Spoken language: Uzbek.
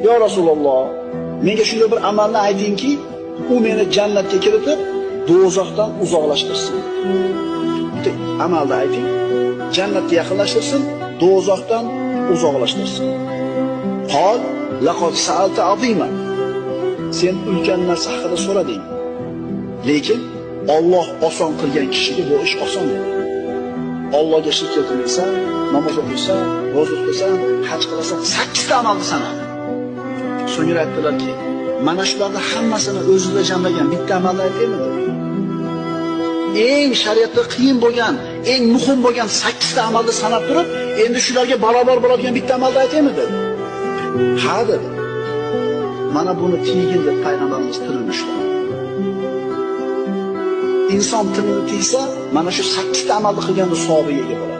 "Yo Rasululloh, menga shunday bir amalni aytingki, u meni jannatga kiritib, do'zaxdan uzoqlashtirsin." Bitta amalni ayting, jannatga yaqinlashtirsin, do'zaxdan uzoqlashtirsin. Qol laqad sa'alta azima. Sen ulkan narsa haqida so'rading. Lekin Alloh oson qilgan kishiga bu ish oson. Allohga shirk keltirmaysan, namoz o'qiysan, ro'za tutasan, haj qilasan, 8 ta amalni sanadi. So'ngra aytdilarki, mana shularni hammasini o'zida jamlagan bitta amalni aytaymi dedi. Eng shariatda qiyin bo'lgan, eng muhim bo'lgan 8 ta amalni sanab turib, endi shularga barobar bo'ladigan bitta amalni aytaymi dedi. Ha dedi. Mana buni tiygin deb payg'ambarimiz tilini ushladi. Inson tilini tiysa, mana shu 8 ta amalni qilganda savobiga ega bo'ladi.